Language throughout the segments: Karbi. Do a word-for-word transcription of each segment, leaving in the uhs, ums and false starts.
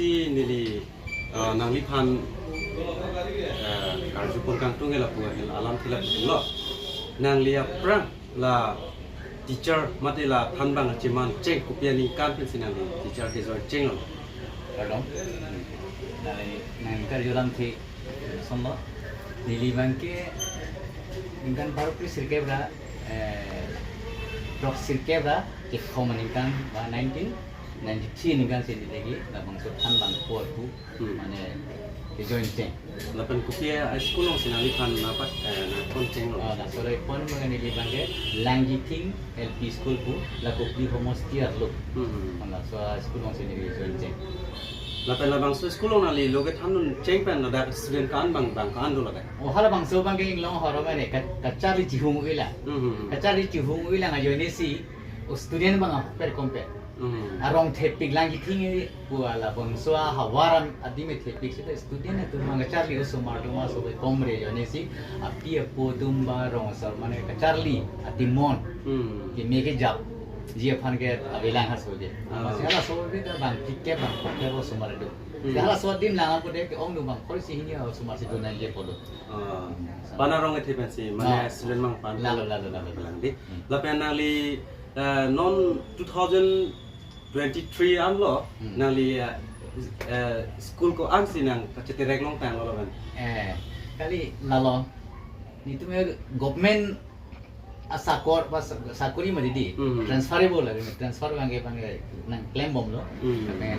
Neli, uh, nangliphan, uh, karjupon kangtung ela pu ahil alam thila pulo. Nangli aphrang la teacher mate la thanbang cheman cheng kopi aningkan pensi nangli teacher kejoin chenglo? Pardon? Nangli, nangli karjulam thi somlo. Neli abangke ningkan baru pri sirkep ra, eh, dok sirkep ra, kethom aningkan ba nineteen ninety-three aningkan si neli lagi labangso thanbang por pu, hmm, mane kejoin cheng. Lapen kopi a-school alongsi nangliphan napat, eh, nangpon chenglo? Oh, laso laipon mane neli abangke Langjithing L P School pu, la Kopili Homosti arlo. Hmm. Laso school alongsi neli join cheng. Lapen labangso school along nangli lo kethandun cheng pen ladak student ko-an bang, bang ko-an do ladak? Oh, halabangso abangke inglong ahormu mane ka-, kacharli chihung-oi lang. Hmm. Kacharli chihung-oi lang ajoine si, oh, student abang apher kompe. Hmm. Arong thepik Langjithing pu labangso ahavar adim thepik seta student atum abang kacharli osomar atum aso komre ajoine si api apo atum ba rong asar mane kacharli atimon, hmm, keme kejapji aphan ke avelang halaso je. Ah. Amatsi halaso abangke bang kike bang kike osomar do. Hmm. Halaso adim lang apo de ke-ong do bang khorsi hini osomar si do nangji pulo. Ah. Pana rong ethe pensi mane, ah, student abang pan. Lalo, lalo, lalo. Lang di. Hmm. Lapen nangli, eh, non two thousand twenty-three anlo, hmm, nangli, eh, eh, school ko-ansi nang kacheterek longtanglo lapen? Eh, kali lalo. Netum government asakor ba sa-, sakori mati di. Hmm. Transferable lagi, transfer abangke abangke nangklembomlo. Hmm. Lapen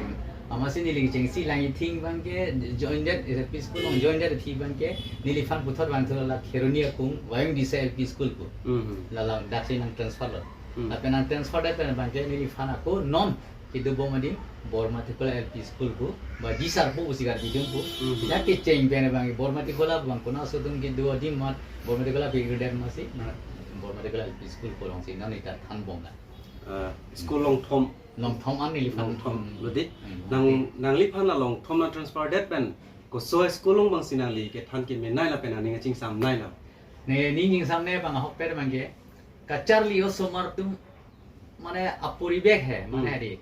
amatsi neli chengsi Langjithing abangke join det, eh, L P school along join det thi abangke neliphan puthot abang thu la Kheroni akung Wayung Disa L P school pu. Hmm. La ladaksi nangtransferlo. Hmm. Lapen nangtransfer det pen abangke neliphan ako non kedobom adim Bormatikula L P school pu, ba Jisar pu usi Karbi atum pu. Hmm. Ya kecheng pen abang Bormatikula abang kona aso atum kedo adim mat Bormatikula pu irdem masi, na Bormatikula L P school pu alongsi non ita thanbom la. Ah, school longthom. Longthom an neliphan. Longthom, hmm, lo di? Hmm. Nang, nangliphan la longthom nangtransfer det pen koso school along abangsi nangli kethan kemenei lapen aning chingsamnei la? Ne, ning chingsamnei abang ahokpet abangke kacharli osomar atum mane apori bek he, mane, hmm, di.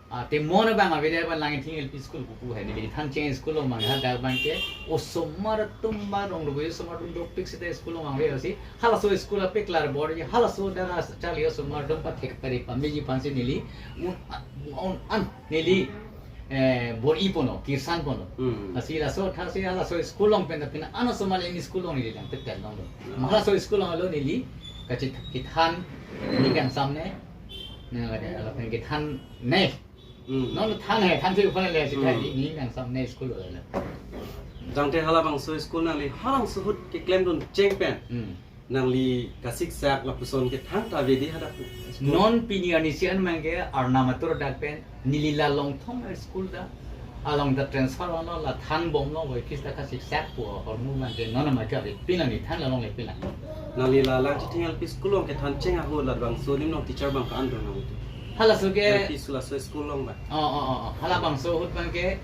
Ah, atimon abang avele abang Langjithing L P school pu pu he, neli than cheng school along abang hadak abangke osomar atum ba rong dobo osomar atum dopik seta school along abang avele si, halaso school apik lar bor ye, halaso dak kacharli osomar atum pathek pari pameji aphansi neli un, un an neli, eh, bor-i ponlo, kirsan ponlo. Hmm. Lasi laso athasi halaso school along pen pina ano osomar M E school along neli lang petel longlo. Hmm. Ma halaso school along lo neli kachethan, neli kangsamnei, neli kethan ne. Hmm. Non than he, than si uphan le si, hmm, than neli kangsamnei school along. Tangte halabangso school nangli halabangso ahut keklemdun cheng pen. Hmm. Nangli kasiksak lapuson ke thangta ave di hadak school? Non pini arnisi an abangke Arnam atur dak pen neli la Longthom school ta along ta transfer vanlo, la thanbomlo, voiphis ta kasiksak pu ahormu abangke non amai kave pinlang, neli than la longle pinlang. Nangli la Langjithing L P school along kethan cheng ahut labangso adim along teacher abang ko-an do nang? Halaso ke L P school, laso school along abang. Oh, oh, oh, oh. Halabangso ahut abangke,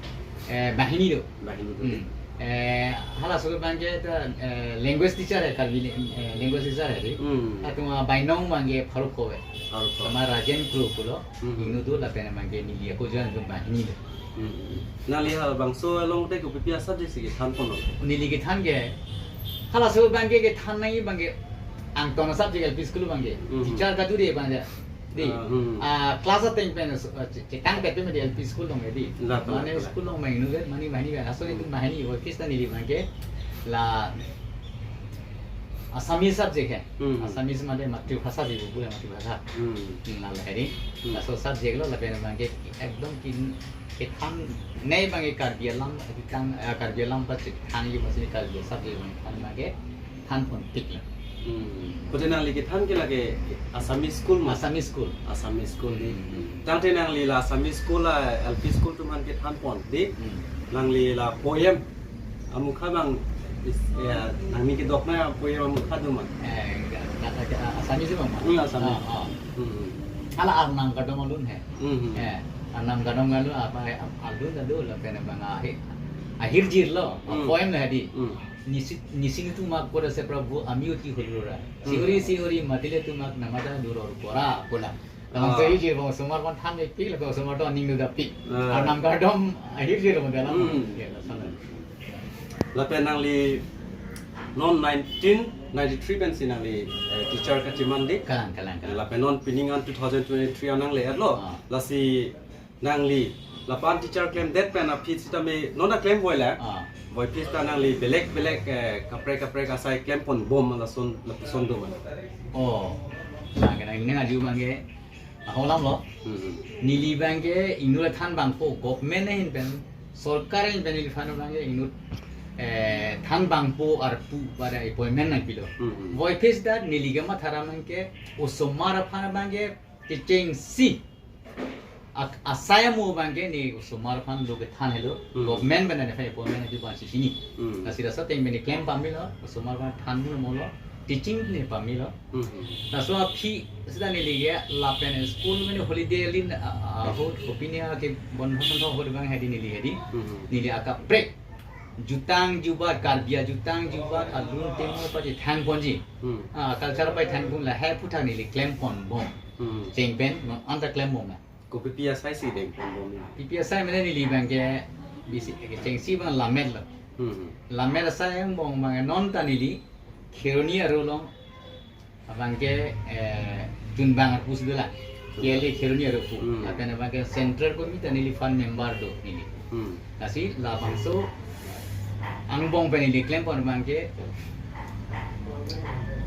eh, banghini do. Banghini do. Hmm. Eh, halaso abangke ta, eh, language teacher he, Karbi, eh, language teacher he di. Hmm. Latum, ah, Bainong abangke Faruk ko he. Faruk ko. Sama Rajen Kro pulo. Hmm. Ingnu do lapen abangke neli ako join ke banghini do. Hmm. Nangli halabangso along te kopi pi a-subject si kethan ponlo? Neli kethan ke, halaso abangke kethan nangji abangke angton a-subject L P school abangke. Hmm. Teacher kado di abang ja. Di, ah, hmm, ah, class ateng pen, ah, che-, chetang pen pen di L P school along di. La, la, mane la. School along main nu mane, mane, aso itu, hmm, mane, voiphis ta neli abangke la Assamese subject he. Hmm. Assamese mane matribhasha si bu, bu matribhasha. Hmm. Hmm, la, la, heri. Hmm. Laso subject lo lapen abangke ekdom ke kethan ne abangke Karbi alam, kethan, eh, Karbi alam pachethan ji masi Karbi subject abang than abangke than ponpiklo. Hmm. Kote nangli kethan ke lake Assamese school ma? Assamese school. Assamese school di. Hmm. Tangte nangli la Assamese school la L P school atum aphan kethan pon di. Hmm. Nangli la poem amukha abang is, ya, nangli kedoknei poem amukha do ma? Eh, ka, ka, ka, Assamese abang ma? Hmm, Assamese. Ah, ah. Hmm. Hala Arnam kadom alun he. Hmm, hmm. Eh, Arnam kadom alun apa, alun ta do lapen abang ahi, ahirjir lo, hmm, poem lo he di. Hmm. Nisi, nisi tumak koda se Prabhu, ami oti holura. Hmm. Sihori, sihori matile tumak namata duror kora, kola. Tang Ah. so iji bang osomar aphan than pi, lapen osomar do aning do dapi. Ah. Arnam kardom ahirjir lo dalam. Hmm. Ya, lason. Lapen nangli non nineteen ninety-three pensi nangli, eh, teacher kacheman di. Kalang, kalang, kalang. Lapen non pining an two thousand twenty-three an nangle-etlo. Ah. Lasi nangli lapu-an teacher klemdet pen aphi sitame non ta klem voi la. Ah. Voiphit ta nangli belek belek, eh, kaprek kaprek asai klempon bom lason lapuson do ma? Oh. Nang kenang ning aju abang ke aholam lo. Hmm. Neli abang ke inut than bangpo, government ahin pen, sorkar ahin pen neliphan abang ke inut, eh, than bangpo arpu pada appointment nangpilo. Hmm. Voiphit ta neli ke matha ra abang ke osomar aphan abang ke kechengsi ak-, asai amo abang ke ne osomar aphan lo kethan helo. Hmm. Government pen nephan appointment nangpi abang si chini. Hmm. Lasi laso ateng pen ne klem pamelo, osomar aphan than mo lo, teaching ne pamelo. Hmm. Laso aphi sita neli ke lapen school mane holiday alin, a, a, ahut, kopine ake bondho bondho ahut abang hedi neli hedi. Hmm. Neli akaprek jutang jubat, Karbi ajutang jubat, alun temo pachethang ponji. Hmm. Ah, culture pathang pon lahai aphuthak neli klempon bom. Hmm. Cheng pen non anta klem bom na. Kopi pi asai si dengpon bom na? Pi pi asai mane neli abang ke bisi kechengsi abang lammet lo. Hmm. Lammet asai angbong abang non ta neli Kheroni aro along abang ke, eh, junbang arpu si dolang. K L A Kheroni aro pu. Hmm. Lapen abang ke Central Committee ta neliphan member do neli. Hmm. Lasi labangso angbong pen neli klempon abang ke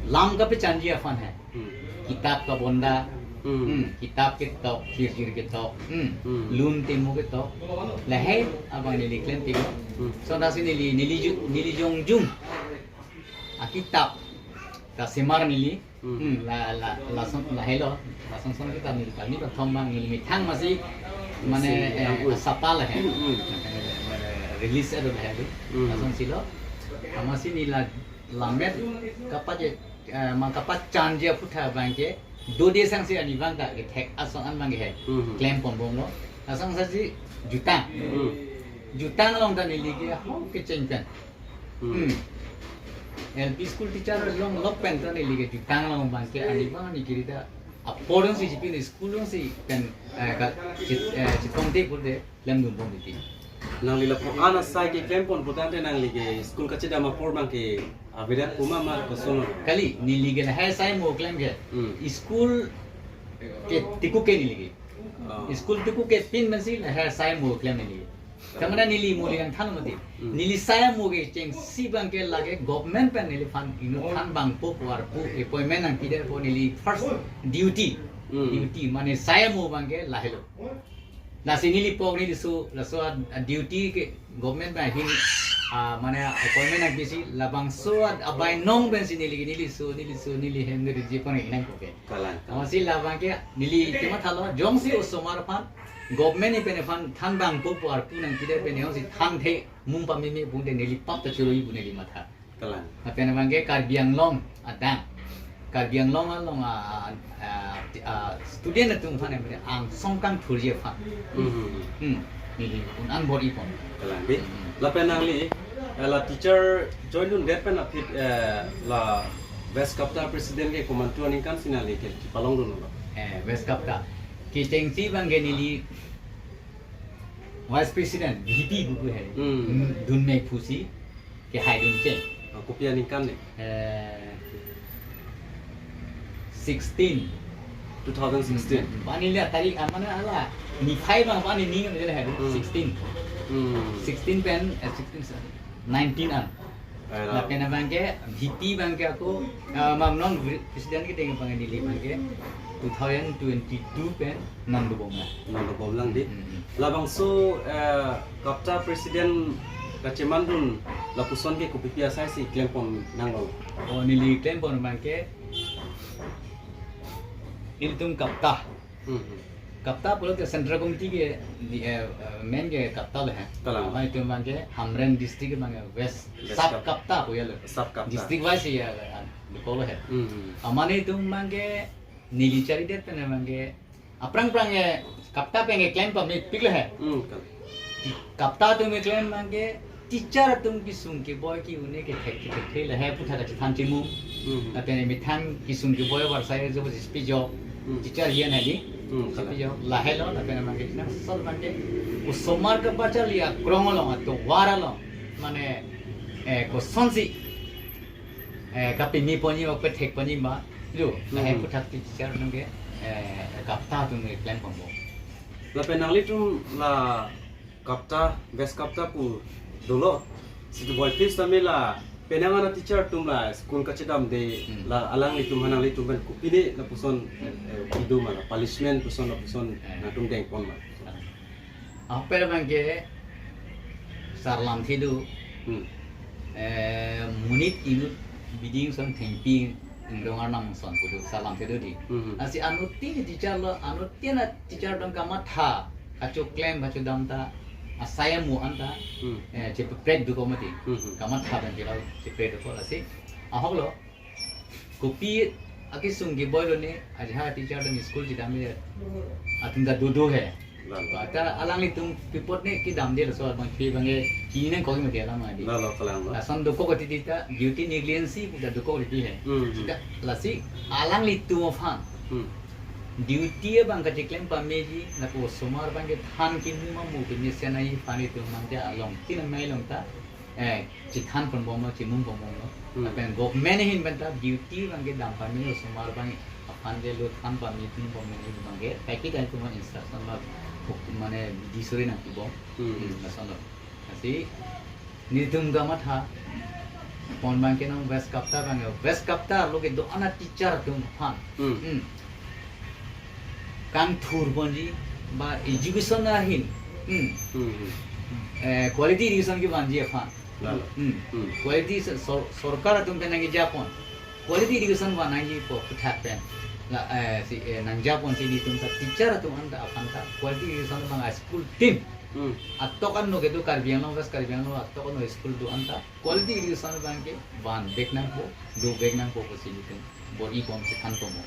lam kapechanji aphan hai. Hmm. Kitab kabonda. Hmm. Hmm. Kitab ketok, hirhir ketok. Hmm. Hmm. Lun temo ketok. Lahai abang neli klem tiko. Hmm. So lasi neli, neli ju-, neli jongjung akitab ta semar neli. Hmm. Hmm, la, la, lason, lahelo, lason son kitab neli kali, prothom abang neli methang masi, mane, Si, eh, angkul. Sapa lahai. Hmm, hmm. Eh, release ado lahai tu. Hmm. Lason si lo. Amatsi neli la, lammet kapache, eh, mang kapachanji aphuthak abang ke, dode sangsi arni abang ta kethek ason an abang ke hai. Hmm. Klempon bom lo. Lason sasi jutang. Hmm. Jutang along ta neli ke, ho kecheng pen. Hmm. Hmm. L P school teacher along lok pen ta neli ke jutang along abang ke ani abang ni kiri ta apor si chipin school si pen, eh, ka chit, eh, chitong te pur de klem dun bom titi. Nangli lapu-an asai ke klempon putangte nangli ke school kachedam apor abang ke avedet pu ma ma koson lo? Kali, neli ke lahai asai mo klem ke. Hmm. School ke tiko ke neli ke. Oh. School tiko ke pin masi lahai asai mo klem neli. Tamana neli mo liang than mati. Hmm. Neli asai mo kechengsi abang ke lake government pen neliphan inut than bangpo pu arpu appointment nangpidet pu neli first duty. Hmm. Duty mane asai mo abang ke lahelo. Lasi neli pok neli so, laso a, a duty ke government pen ahin, ah, mane appointment nangpisi labangso a, abainong pensi neli, neli so, neli so, neli hem neli jipon nangkok ke. Kalang, kalang. Amatsi labang ke neli kemathalo, jongsi osomar aphan, government ni pen aphan than bangpo pu arpu nangpidet pen jongsi thanthe mung pameme pute neli pap ta choroi pu neli matha. Kalang. Lapen abang ke Karbi Anglong adang. Karbi Anglong along a, a, a, a, student atum aphan emre angsong kangthurji aphan. Hmm, hmm, hmm. Hmm. Neli un-an bor-ipon. Kalang di. Hmm. Lapen nangli, eh, la teacher join dundet pen aphi, eh, la West KAPTA president ke komantu aningkan si nangli ke kepalong dunlo? Eh, West KAPTA. Kechengsi abang ke neli vice president, V P buku hai. Hmm. Hmm, dunme pusi kehai dun cheng. Ah, kopi aningkan ni? Eh, sixteen. Two thousand sixteen. Hmm. Bani le tarik amana ala. Niphai abang bani ni nge hai. Hmm. Sixteen. Hmm. Sixteen pen, eh, sixteen, nineteen an. Eh, la. Lapen abang ke, V P abang ke ako, ah, mam non pre-, president ke teng abang neli abang ke, two thousand twenty-two pen non dobom la. Non dobom lang di. Hmm, hmm. Labangso, eh, KAPTA president kacheman dun lapuson ke kopi pi asai si klempon nanglo? Oh, neli klempon abang ke, ilitum KAPTA. Hmm, hmm. KAPTA pulote Central Committee ke di, eh, eh, main ke KAPTA lo hai. Kalang. Amat itum abang ke Hamren district abang ke West West Sub Kap-, KAPTA pu ya lo. Sub KAPTA. District wise ya, eh, dukolo hai. Hmm, hmm. Amat itum abang ke neli charidet pen abang ke aphrang phrang ke KAPTA pen ke klem pamepik lo hai. Hmm, kal- KAPTA atum ke klem abang ke Teacher atum kesung keboi ke-un-e kethek kethek thei lahai aputhak kachethan chimum. Hmm. Lapen methang kesung keboi avarsai jo sipijok. Hmm. Teacher hian hadi. Hmm, sipijok. Lahai lo, lapen mangke nang sol mangke. Osomar kepacharli akrong along, atovar along. Mane, eh, kosonsi, eh, kapimi ponji, kethek ponji ma. Lo, lahai Hmm. aputhak teacher nangke, eh, KAPTA atum keklem ponpo. Lapen nanglitum la KAPTA, West KAPTA pu dolo. Siti boy please tame la penang ana teacher atum la school kachedamde Hmm. la alanglitum aphan nanglitum pen kopine lapuson, eh, ido ma la punishment puson lapuson Eh. nangtum dengpon ma. Ahokpet abangke Sar Lamthe do. Hmm. Eh, monit inut biding son thengpi ingrong arnam son pu do Sar Lamthe do di. Hmm. Lasi anuttin teacher lo, anuttin a teacher atum kamatha, kachoklem, kachodam ta, asai amu anta, Hmm. eh, chepeprek dokok mati. Hmm, hmm. Kamatha pen kilo chepeprek dokok lasi. Ahok lo, kopi akesung keboi lo ne, ajahak teacher atum school chedamde atum ta dodo he. Lalo. Ba ta alanglitum pi apot ne kedamde laso abang pi abangke chinine koi mati alam adi. Lalo, kalang lo. Lason dokok titi ta duty negligence pu ta dokok titi he. Hmm. Sita lasi alanglitum aphan. Hmm. Duty abang kacheklem pameji, lapu osomar abangke than kimu ma mu kimesen ai aphan itum mangke alongtin amei along ta, eh, chethan ponbom lo, chimum ponbom lo. Hmm. Lapen government ahin pen ta duty abangke dam pame osomar abang aphan je lo than pame, chimum pame abangke, paki dan kuma instruction ba, mane, bidi suri nangkibom. Hmm. Hmm, lason lo. Lasi, netum kamatha pon abangke nang West KAPTA abang, West KAPTA lo kedo ana teacher atum aphan. Hmm. Hmm. Kangthur ponji, ba education ahin. Hmm. Hmm, hmm. Eh, quality education kevanji aphan. Lalo. Hmm. Hmm. Quality se-, sor-, sorkar atum pen nangkejapon. Quality education vannangji pu aputhak pen. La, eh, si, eh, nangjaponsi netum ta teacher atum anta aphan ta quality education abang a school tin. Hmm. Atok ano kedo Karbi Anglong, West Karbi Anglong atok ano school do anta quality education abangke vanvek nangpo, dovek nangpo pusi netum bor-i bom chethan ponpo.